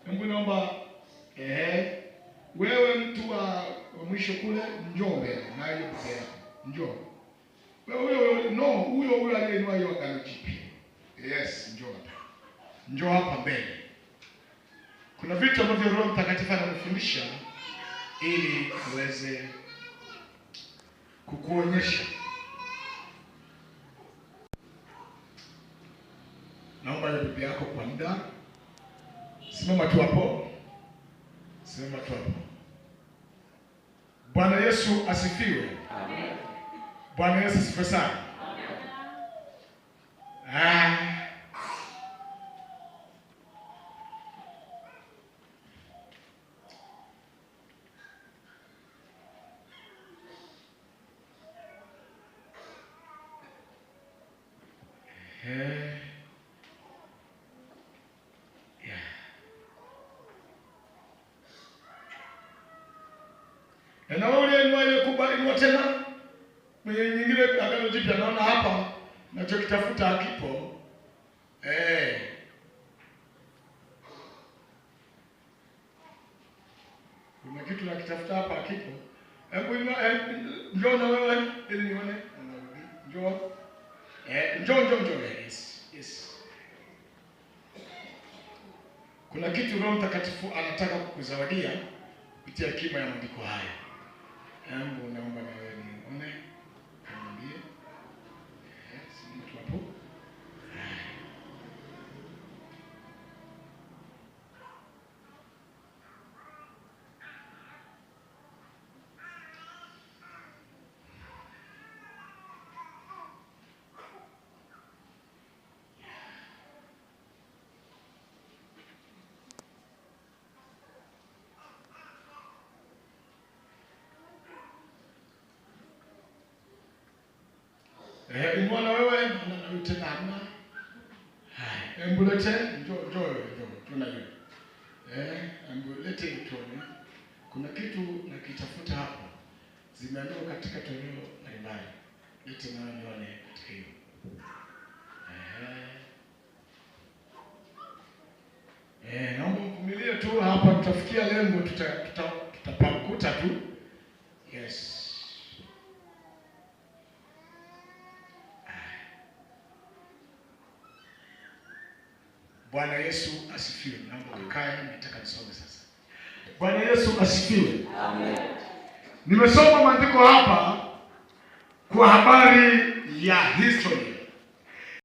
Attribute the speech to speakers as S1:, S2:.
S1: Hebu naomba wewe mtu wa mwisho kule, njoo mbele na hiyo Biblia yako. Njoo. Wewe huyo, no, huyo huyo aliyeinua hiyo Agano Jipya. Yes, njoo hapa. Njoo hapa mbele. Kuna vitu ambavyo Roho Mtakatifu anakufundisha ili aweze kukuonyesha. Naomba hiyo Biblia yako kwa muda. Simama tu hapo. Simama tu hapo. Bwana Yesu asifiwe.
S2: Amen.
S1: Bwana Yesu asifiwe sana. Ah. Yeah. Na wewe uliyeinua ile kubwa, inua tena. Mwenye nyingine Agano Jipya, naona hapa nachokitafuta hakipo. Kuna kitu nakitafuta hapa hakipo. Hebu inua, njoo na wewe ili nione. Njoo. Njoo, njoo, njoo. Yes. Yes. Kuna kitu Roho Mtakatifu anataka kukuzawadia kupitia hekima ya maandiko haya. Hebu naomba na wewe nione. Niambie. Si mtu hapo. Inua na wewe, na wewe tena hamna. Haya, hebu lete, njoo, njoo wewe, njoo, njoo na wewe. Hebu lete tuone. Kuna kitu nakitafuta hapo. Zimeandikwa katika toleo mbalimbali. Lete na wewe nione katika hiyo. Naomba mvumilie tu hapa, tutafikia lengo, tutapakuta tu. Yes. Bwana Yesu asifiwe. Naomba ukae, nataka nisome sasa. Bwana Yesu asifiwe.
S2: Amen.
S1: Nimesoma maandiko hapa kwa habari ya history.